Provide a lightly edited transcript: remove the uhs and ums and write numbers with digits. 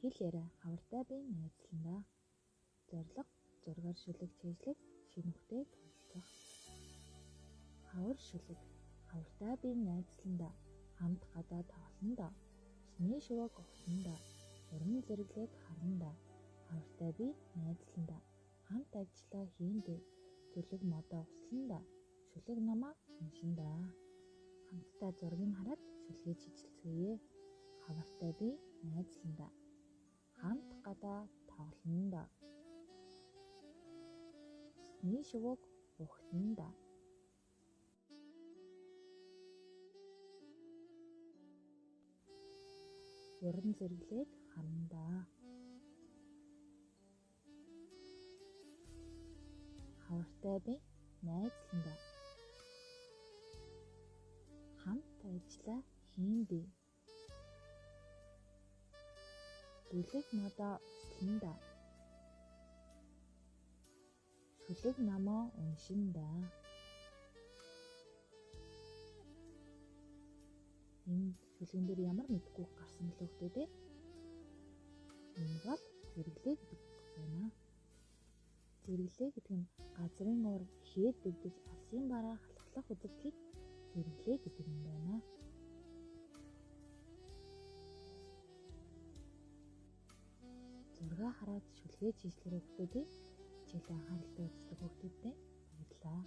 Хэл яриа хавартай би найзлана. Зорилго: зургаар шүлэг цээжлэх, шинэ үгтэй танилцах. Хавар шүлэг. Хавартай би найзлана. Хамт гадаа тоглоно. Усны шувууг ухна. Уран зэрэглээг харна. Хавартай би найзлана. Хамт ажиллаа хийндэ. Зүлэг модоо услана. Шүлэг номоо уншина. Хамтдаа зургийг хараад шүлгээ чижилцгээе. Хавартай би найзлана. Хамт гадаа тоглоно. Усны шувууг ухна. Уран зэрэглээг харна. Хавартай би найзлана. Хамт ажиллаа хийндэ. Зүлэг модоо услана. Шүлэг номоо уншина. Энэ шүлгэн дээр ямар мэдгүй гарсан бэлээ хүмүүс ээ? Энэ бол зэрэглээ гэдэг байна. Зэрэглээ гэдэг нь газрын уур ихээр дэгдэж алсын бараа халахлах үзэгдлийг зэрэглээ гэдэг юм байна. Зургаа хараад шүлгээ чийжлэрээ хүмүүс ээ. Хичээлээ анхааралтай үздэг хүмүүстээ баярлалаа.